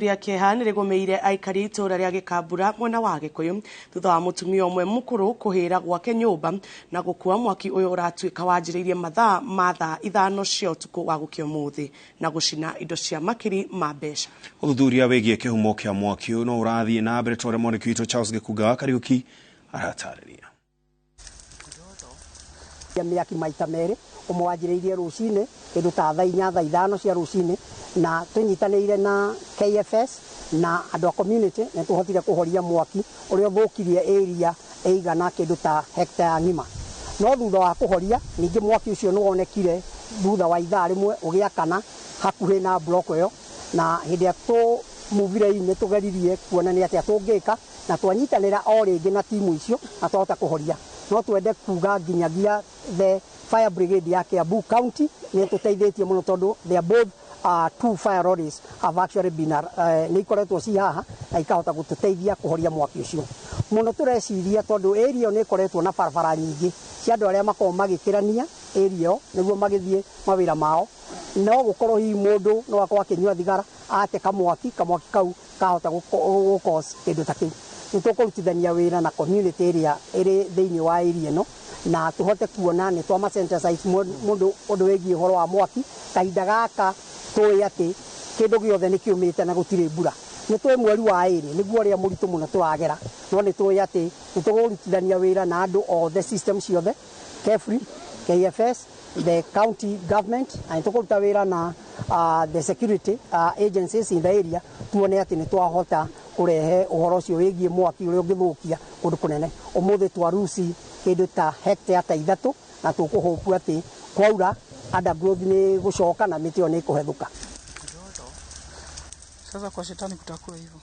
Rĩa kĩeha nĩrĩgũmĩire aikari itũra rĩa Gĩkambura mwena wa Gĩkũyũ thutha wa mũtumia ũmwe mũkũrũ kũhĩra gwake nyũmba na gũkua. Mwaki ũyũ ũratuĩka wanjĩrĩirie mathaa ma thaa 5 cia ũtukũ wa gũkĩa ũmũthĩ na gũcina indo cia makiri ma mbeca. Ũthuthuria wĩgiĩ kĩhumo kĩa mwaki ũyũ no ũrathiĩ na mbere ta ũrĩa mwandĩki witũ Charles Gĩkunga wa Kariũki aratarĩria. Mĩaki maita merĩ, ũmwe wanjĩrĩirie rũcinĩ kĩndũ ta thaa 4, thaa 5 cia rũcinĩ, na tũnyitanĩire na KFS na andũ a community nĩ tũhotire kũhoria mwaki ũrĩa ũthũkirie area ĩigana kĩndũ ta hectare ng'ima. No thutha wa kũhoria, ningĩ mwaki ũcio nĩ wonekire thutha wa ithaa 1 ũgĩakana hakuhĩ na block ĩyo, na hĩndĩ ĩrĩa tũmuvire nĩ tũgeririe kuona nĩ atĩa tũngĩka, na twanyitanĩra o rĩngĩ na timu icio na twahota kũhoria. No twende kuga nginyagia the fire brigade ya Kiambu County nĩ tũteithĩtie mũno, tondũ they are both two fire lorries have actually been nĩ ikoretwo ci haha na ikahota gũtũteithia kũhoria mwaki ũcio mũno. Tũreciria tondũ area ĩyo nĩ ĩkoretwo na barabara nyingĩ cia andũ arĩa makoragwo magĩkĩrania area ĩyo nĩguo magĩthiĩ mawĩra mao, no gũkorwo hihi mũndũ no akorwo akĩnyua thigara ate kamwaki kau kahota gũ cause kĩndũ ta kĩu. Nĩ tũkũrutithania wĩra na community ĩrĩa ĩrĩ thĩinĩ wa area ĩno na tũhote kuona nĩ twama sensitize mũndũ ũndũ wĩgiĩ ũhoro wa mwaki. Kahinda gaka tũĩ atĩ kĩndũ gĩothe nĩ kĩũmĩte na gũtirĩ mbura, nĩ tũĩ mweri wa 2 nĩguo ũrĩa mũritũ mũno tũragera, no nĩ tũĩ atĩ nĩ tũkũrutithania wĩra na andũ othe, system ciothe, KEFRI, KFS, the county government, na nĩ tũkũruta wĩra na the security agencies in the area, tuone atĩ nĩ twahota kũrehe ũhoro ũcio wĩgiĩ mwaki ũrĩa ũngĩthũkia kũndũ kũnene. Ũmũthĩ twaruci kĩndũ ta hectare ta 3, na tũkũhopu atĩ kwaura undergrowth nĩ gũcoka na mĩtĩ ĩyo nĩ ĩkũhethũka. Sasa kwa shetani kutakuwa hivyo.